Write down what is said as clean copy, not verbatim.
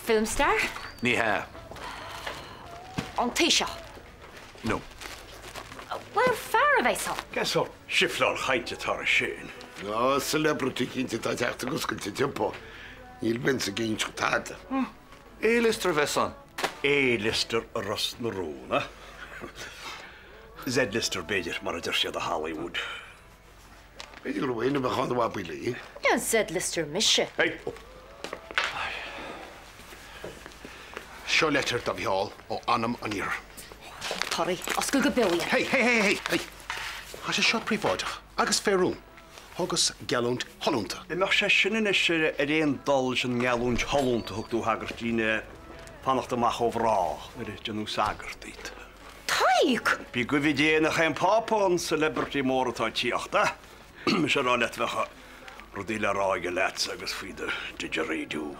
Film star? Ní hea. An Taoiseach? No. Bhuel, fear a bheas ann. Cén sórt sifleáil chainte atá air sin? Á, celebrity cinnte atá ag teacht ag oscailt an tsiopa. Níl Vince ag inseacht tada. A-lister a bheas ann. A-lister Ros na Rún, a? Z-lister, b'fhéidir, mar a deir siad i Hollywood. B'fhéidir go raibh éinne a bheadh ann a bhabaí léi. Ní Z-lister mise. Hey! Seo leitir do Mhicheál ó Anam an Iarthair. Toraí, oscail go beo í. Hey, hey, hey, hey, hey! Tá sé seo príobháideach agus fé rún. Thugas geallúint shollúnta. An mbeadh sé sin anois ar aon dul leis an ngeallúint shollúnta a thug tú thagairt di le fanacht amach ó mhná nuair a déanadh sagart díot? Tadhg! Bí i gcuimhne Dé nach é an Pápa an celebrity mór atá ag tíocht, a? Mise a rá leat bheadh rudaí le rá aige leatsa agus faoi do didgeridoo.